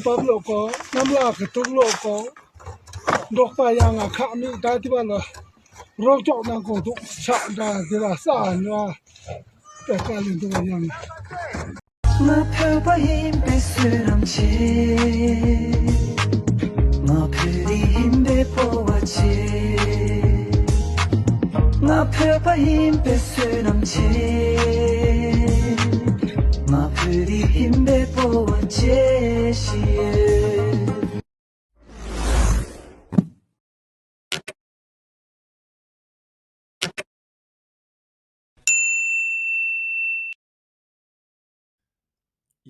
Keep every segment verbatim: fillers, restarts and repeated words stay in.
བབ་ལོག་གོ། གནམ་ལག་གི་ཐུག་ལོག་གོ། འབྲོག་པ་ཡང་ང་ཁག་མིག་ད་དེ་བ་ལ་རོགས་ཅོག་ནང་གོ་འདུག་ཆག་འདྲ་དེ་ལ་ས་ཉོ་པའི་དཀའ་ལས་འདུག་ཡང་། ང་བོད་པ་ཡིན་པའི་བསོད་ནམས་ཆེ། ང་བོད་རིགས་ཡིན་པའི་སྤོབས་པ་ཆེ། ང་བོད་པ་ཡིན་པའི་བསོད་ནམས་ཆེ། ང་བོད་རིགས་ཡིན་པའི་སྤོབས་པ་ཆེ་ཞེས།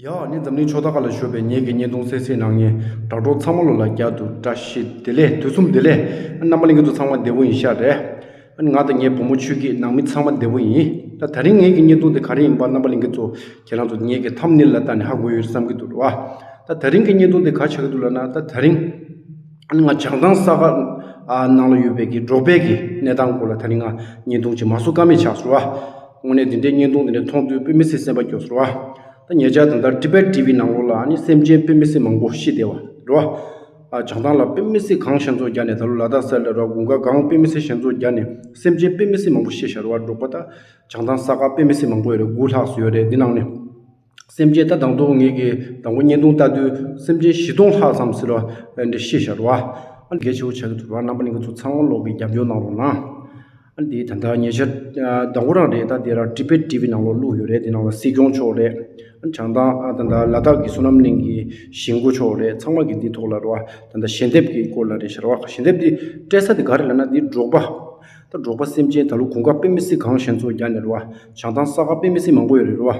ཡ་ནི་འཛམ་གླིང་ཕྱོགས་མཐའ་ཁག་ལ་བཞུགས་པའི་ངེད་ཀྱི་བརྙན་ཐུང་གསན་གཟིགས་གནང་མཁན་དྲ་གྲོགས་ཚང་མ་ལོ་ལ་བསྐྱར་དུ་བཀྲ་ཤིས་བདེ་ལེགས། དུས་གསུམ་བདེ་ལེགས། རྣམ་པ་ལྷན་རྒྱས་ཚོ་ཚང་མ་བདེ་པོ་ཡིན་ཤག་རེད། ང་དང་ངའི་བུ་མོ་ཆོས་སྐྱིད་ནང་མི་ཚང་མ་བདེ་པོ་ཡིན། ད་དེ་རིང་ངེད་ཀྱི་བརྙན་ཐུང་དེ་ག་རེ་ཡིན་པ་རྣམ་པ་ལྷན་རྒྱས་ཚོ་ཁྱེད་རང་ཚོ་ངེད་ཀྱི་ཐམ་ནེལ་ལ་ལྟ་ནས་ཧ་གོ་ཡོད་བསམ་གྱི་འདུག་རེད་བ། ད་དེ་རིང་གི་བརྙན་ཐུང་དེ་ག་ཆགས་ཀྱི་འདུག་ལབ་ན། ད་དེ་རིང་ང་བྱང་ཐང་ས་ག་ནང་ལ་ཡོད་པའི་གི་འབྲོག་པའི་གི་གནས་སྟངས་སྐོར་ལ་དེ་རིང་ང་བརྙན་ཐུང་ཅིག་མ་བཟོ་ཀ་མེད་ཆགས་སོང་བ། དངོས་གནས་འདི་འདྲའི་བརྙན་ཐུང་འདི་འདྲ་མཐོང་དུས་དཔེ་མི་སྲིད་སེམས་པ་སྐྱོ་སོང་བ། ད་ཉེ་ཆར་ད་ལྟ་ཊི་བེཊ་ཊི་ཝི་ནང་ལོགས་ལ་ཨ་ནི་སེམས་ཅན་དཔེ་མི་སྲིད་མང་པོ་ཤི་བསྡད་པ་རེད་བ། ཨ་བྱང་ཐང་ལ་དཔེ་མི་སྲིད་གངས་ཞེ་ཚོ་རྒྱག་ནས་ད་ལོ་ལ་དྭགས་ས་ལ་ར་དགུན་ཁ་གངས་དཔེ་མི་སྲིད་ཞེ་ཚོ་རྒྱག་ནས་སེམས་ཅན་དཔེ་མི་སྲིད་མང་པོ་ཤི་ཤག་རེད་བ། འབྲོག་པ་ད་བྱང་ཐང་ས་ག་དཔེ་མི་སྲིད་མང་པོ་ཡོད་རེད། དགུ་ལྷག་ཙམ་ཡོད་རེད། འདི་ནང་ནས་སེམས་ཅན་ད་དང་ཐོག་ངེད་ཀྱི་དང་པོ་བརྙན་ཐུང་ལྟ་དུས་སེམས་ཅན་བཞི་སྟོང་ལྷག་ཙམ་ཟེར་བ་འདི་ཤི་ཤག་རེད་བ། ཨ་གལ་ཆེ་བོ་ཆགས་ཀྱི་འདུག་རེད་བ། རྣམ་པ་ལྷན་རྒྱས་ཚོ་ཚང་མ་ལོག་གི་རྒྱབ་སྐྱོར་གནང་རོགས་གནང་། ཨ་འདི་ད་ལྟ་ཉེ་ཆར་དང་པོ་རང་རེད། ད་འདི་ར་ཊི་བེཊ་ཊི་ཝི་ནང་ལོགས་བླུགས་ཡོད་རེད། འདི་ནང་ལ་སྲིད་སྐྱོང་མཆོག་རེད། བྱང་ཐང་ད་ལྟ་ལ་དྭགས་ཀྱི་བསོད་ནམས་གླིང་གི་གཞིས་འགོ་མཆོག་རེད། ཚང་མ་གི་འདི་ཐོག་ལ་རེད་བ། ད་ལྟ་ཞལ་འདེབས་ཀྱི་སྐོར་ལ་རེད་ཤག་རེད་བ། ཞལ་འདེབས་འདི་སྤྲད་ས་དེ་ག་རེ་ལབ་ན་འདི་འབྲོག་པ། ད་འབྲོག་པ་སེམས་ཅན་ད་ལོ་དགུན་ཁ་དཔེ་མི་སྲིད་གངས་ཞེ་ཚོ་རྒྱག་ནས་རེད་བ། བྱང་ཐང་ས་ག་དཔེ་མི་སྲིད་མང་པོ་ཡོད་རེད་རེད་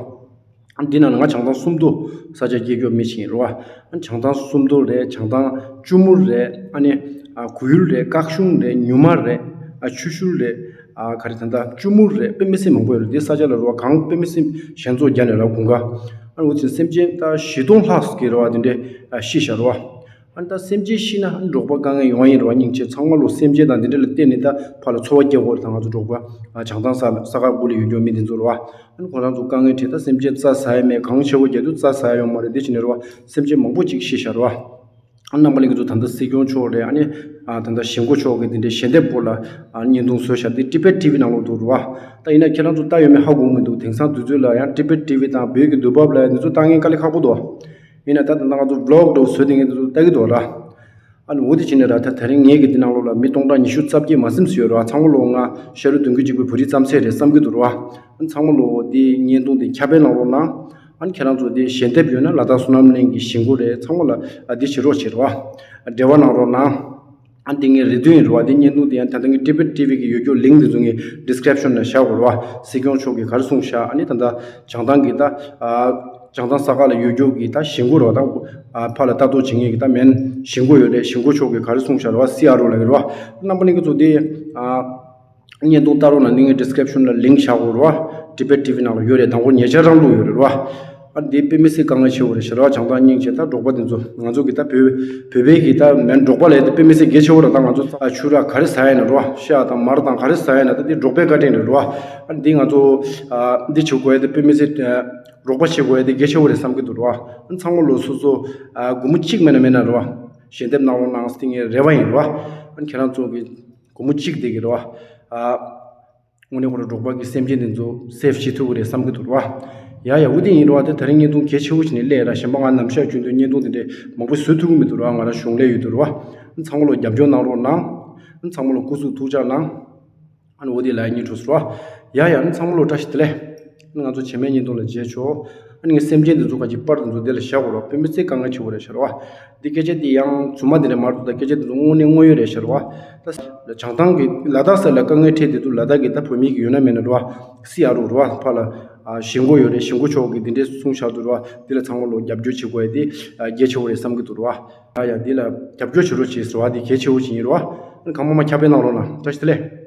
བ། འདི་ནང་ལ་ང་བྱང་ཐང་སུམ་མདོ་ས་ཆ་སྐྱེས་མཆོག་མི་ཞིག་ཡིན་རེད་བ། བྱང་ཐང་སུམ་མདོ་རེད། བྱང་ཐང་ལྕུ་མུར་རེད། ཨ་ནི་ཨ་གུ་ཡུལ་རེད། ཀག་གཞུང་རེད། ཉུ་མ་རེད། ཨ་ཆུ་ཤུར་རེད། ཨ་ག་རེ་ད་ལྟ་ལྕུ་མུར་རེད། དཔེ་མི་སྲིད་མང་པོ་ཡོད་རེད། འདི་ས་ཆ་ལ་རེད་བ། གངས་དཔེ་མི་སྲིད་ཞེ་ཚོ་རྒྱག་ནས་རེད་བ། དགུན་ཁ་ཨ་འུ་ཚོའི་སེམས་ཅན་ད་བཞི་སྟོང་ལྷག་ཙམ་གྱི་རེད་བ། འདི་འདྲས་ཨ་ཤི་ཤག་རེད་བ། ཨ་ནི་ད་སེམས་ཅན་ཤི་ན་ཨ་ནི་འབྲོག་པ་དཀའ་ངལ་ཡོང་བ་ཡིན་རེད་བ། སྙིང་རྗེ། ཚང་མ་ལོ་སེམས་ཅན་དང་འདི་འདྲ་ལ་བརྟེན་ནས་ད་ཕར་ལ་འཚོ་བ་སྐྱེལ་དགོས་རེད། ད་ང་ཚོ་འབྲོག་པ་ཨ་བྱང་ཐང་ས་ས་ག་དགུ་ལ་ཡོད་རྒྱུ་མི་འདི་ཚོ་རེད་བ། ཨ་ནི་ཁོ་རང་ཚོ་དཀའ་ངལ་འཕྲད། ད་སེམས་ཅན་རྩྭ་ཟ་ཡ་མེད། གངས་ཆེ་བོ་རྒྱག་དུས་རྩྭ་ཟ་ཡ་ཡོང་མ་རེད། འདི་བྱས་ནས་རེད་བ། སེམས་ཅན་མང་པོ་ཅིག་ཤི་ཤག་རེད་བ། ཨ་རྣམ་པ་ལྷན་རྒྱས་ཚོ་ད་ལྟ་སྲིད་སྐྱོང་མཆོག་རེད། ཨ་ནི་ཨ་ད་ལྟ་གཞིས་འགོ་མཆོག་གིས་འདི་འདྲའི་ཞལ་འདེབས་སྐོར་ལ་ཨ་བརྙན་ཐུང་བཟོས་ཤག་འདི་ཊི་བེཊ་ཊི་ཝི་ནང་ལོགས་འདུག་རེད་བ། ད་ཡིན་ན་ཁྱེད་རང་ཚོ་ལྟ་ཡོད་མེད་ཧ་གོ་མི་འདུག་དེང་སང་དུས་ཚོད་ལ་ཡང་ཊི་བེཊ་ཊི་ཝི་དང་བོད་ཀྱི་དུས་བབ་ལ་འདི་ཚོ་ལྟ་མཁན་དཀའ་ལས་ཁག་པོ་འདུག་ཡིན་ན་ད་ད་ལྟ་ང་ཚོ་བི་ལོག་འདྲ་བོ་བཟོས་བསྡད་མཁན་འདི་ཚོ་ལྟ་གི་འདུག་ར། ཨ་ནི་འོ་དེ་བྱས་ནས་ར་ད་དེ་རིང་ངེད་ཀྱི་འདི་ནང་ལོགས་ལ་མི་སྟོང་ཕྲག་ཉི་ཤུ་རྩ་བརྒྱད་མ་ཟིན་ཙམ་ཡོད་ར། ཚང་མ་ལོ་ང་ཤ་རུ་དུང་གི་གཅིག་པའི་བོད་རིགས་རྩམ་ཟན་རེད་བསམ་གྱི་འདུག་ར། ཨ་ནི་ཚང་མ་ལོ་འདི་བརྙན་ཐུང་འདི་ཁྱབ་སྤེལ་གནང་རོགས་གནང་། ཨ་ནི་ཁྱེད་རང་ཚོ་འདི་ཞལ་འདེབས་ཡོད་ན་ལ་དྭགས་བསོད་ནམས་གླིང་གི་གཞིས་འགོ་རེད། ཚང་མ་ལ་ཨ་འདི་བྱེད་རོགས་བྱེད་རོགས། འབྲེལ་བ་གནང་རོགས་གནང་། ཨ་འདི་ངའི་རེ་འདུན་ཡིན་རོགས། འདི་བརྙན་ཐུང་འདི་ཡང་ད་ལྟ་ངའི་ཊི་བེཊ་ཊི་ཝི་གི་ཡོད་རྒྱུ་ལིང་འདི་ཚོ་ངའི་ཌི་སི་ཀི་རིབ་ཤན་ལ་བཞག་དགོས་རོགས། སྲིད་སྐྱོང་མཆོག་གིས་ག་རེ་གསུངས་ཤག་ཨ་ནི་ད་ལྟ་བྱང་ཐང་གི་ད་ཨ་བྱང་ཐང་ས་ག་ལ་ཡོད་རྒྱུ་གི་ད་གཞིས་འགོ་རོགས་དང་ཨ་ཕར་ལ་ལྟ་རྟོག་བྱེད་མཁན་གི་ད་མེན་གཞིས་འགོ་ཡོད་རེད། གཞིས་འགོ་མཆོག་གིས་ག་རེ་གསུངས་ཤག་རོགས། སི་ཨར་ཨོ་ལ་ཡོད་རོགས། རྣམ་པ་ལྷན་རྒྱས་ཚོ་འདི་ཨ་བརྙན་ཐུང་ལྟ་རོགས་གནང་། འདི་ངའི་ཌི་སི་ཀི་རིབ་ཤན་ལ་ལིང་བཞག་དགོས་རེད་བ། ཊི་བེཊ་ཊི་ཝི་ནང་ལ་ཡོད་རེད། དང་པོ་ཉེ་ཆར་རང་བླུགས་ཡོད་རེད་བ། ཨ་འདི་དཔེ་མི་སྲིད་དཀའ་ངལ་ཆེ་བོ་རེད་ཤག་ར། བྱང་ཐང་སྙིང་རྗེ། ད་འབྲོག་པ་འདི་ཚོ་ང་ཚོ་གི་ད་བོད་བོད་པའི་གི་ད་མེན་འབྲོག་པ་ལས་དེ་དཔེ་མི་སྲིད་གལ་ཆེ་བོ་རེད། ད་ང་ཚོ་ཨ་ཆུ་ར་ག་རེ་ཟ་ཡ་ན་རོ། ཤ་དང་མར་དང་ག་རེ་ཟ་ཡ་ན་ད་འདི་འབྲོག་པའི་བཀའ་དྲིན་རེད་རོ། ཨ་འདི་ང་ཚོ་ཨ་འདི་བྱེད་དགོས་ཡ་དེ་དཔེ་མི་སྲིད་རོགས་པ་བྱེད་དགོས་ཡ་དེ་གལ་ཆེ་བོ་རེད་བསམ་གི་འདུག་རོ། ཨ་ཚང་མ་ལོ་སོ་སོ་ཨ་སྒོར་མོ་གཅིག་མེད་ན་མེད་ན་རོ། ཞལ་འདེབས་གནང་རོགས་གནང་། དེ་ངའི་རེ་བ་ཡིན་རོ། ཨ་ཁྱེད་རང་ཚོ་གི་སྒོར་མོ་གཅིག་དེ་གི་རོ། ཨ་དངོས་གནས་ཁོ་རང་འབྲོག་པ་གི་སེམས་ཅན་དེ་ཚོ་སེབ་བྱེད་ཐུབ་ཀྱི་རེད་བསམ་གྱི་འདུག་ར། ཡ་ཡ་འུ་དེ་ཡིན་ར་བ། དེ་དེ་རིང་བརྙན་ཐུང་གལ་ཆེ་བོ་ཞིག་ནས་སླེབས་ར། གཞན་པ་ང་ནམ་ཞག་རྒྱུན་དུ་བརྙན་ཐུང་དེ་འདྲས་མང་པོ་བཟོ་ཐུབ་ཀྱི་མི་འདུག་ར། ང་རང་གཞུང་ལས་ཡོད་འདུག་ར་བ། ཚང་མ་ལོ་རྒྱབ་སྐྱོར་གནང་རོགས་གནང་། ཚང་མ་ལོ་སྐུ་གཟུགས་ཐུགས་ཅག་གནང་། ཨ་ནི་འོ་དེ་ལ་ཡ་གཉིས་གྲོགས་སུ་ར། ཡ་ཡ་ཨ་ནི་ཚང་མ་ལོ་བཀྲ་ཤིས་བདེ་ལེགས། ང་ཚོ་རྗེས་མའི་བརྙན་ཐུང་ལ་མཇལ་ཆོག་ཨ་ནི་ངས་སེམས་ཅན་འདི་ཚོ་ག་ཅིག་པར་འདི་ཚོ་འདི་ལ་བཞག་དགོས་ར། དཔེ་མི་སྲིད་དཀའ་ངལ་ཆེ་བོ་རེད་ཤག་ར་བ། འདི་སྐད་ཆ་འདི་ཡང་རྫུན་མ་འདི་རེད་མ་གཏོགས། ད་སྐད་ཆ་འདི་ཚོ་དངོས་གནས་དངོས་ཡོད་རེད་ཤག་ར་བ། ད་བྱང་ཐང་གི་ལ་དྭགས་ས་ལ་དཀའ་ངལ་འཕྲད་བསྡད་འདུག་ལ་དྭགས་ཀྱི་ད་བོད་མི་གི་ཡོད་ན་མེད་ན་ར་བ། སི་ཨར་ཨོ་ར་བ། ཕར་ལ་ཨ་གཞིས་འགོ་ཡོད་རེད། གཞིས་འགོ་མཆོག་གིས་འདི་འདྲས་གསུངས་བཞག་འདུག་ར་བ། འདི་ལ་ཚང་མ་ལོ་རྒྱབ་སྐྱོར་བྱེད་དགོས་ཡ་འདི་གལ་ཆེ་བོ་རེད་བསམ་གྱི་འདུག་ར་བ། ཡ་ཡ་འདི་ལ་རྒྱབ་སྐྱོར་བྱེད་རོགས་བྱེད་ཟེར་བ་འདི་གལ་ཆེ་བོ་ཅིག་ཡིན་ར་བ། གང་མང་མང་ཁྱབ་སྤེལ་གནང་རོགས་གནང་། བཀྲ་ཤིས་བདེ་ལེགས།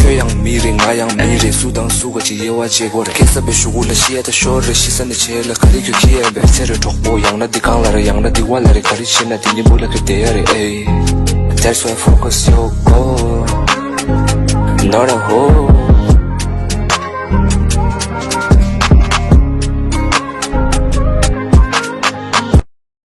ཁྱོད་ཡང་མི་རེད། ང་ཡང་མི་རེད། སུ་དང་སུ་ག་ཅིག་དབྱེ་བ་འབྱེད་དགོས་རེད། ཁེ་ས་པའི་ཤུ་གུ་ལ་ཤི་ཡ་ད་ཤོར་རེད། ཤི་ས་ནས་བྱེད་ལ་ག་རེ་ཁྱོད་ཁྱི་ཡ་བས་ཚེ་རེད་གྲོགས་པོ། ཡང་ན་འདི་གང་ལ་རེད། ཡང་ན་འདི་བ་ལ་རེད། ག་རེ་བྱེད་ན་འདི་ཉིན་བུ་ལ་ཁྱོད་བསྡད་ཡ་རེད། ཨེ། That's why focus your goal. Not a hoe.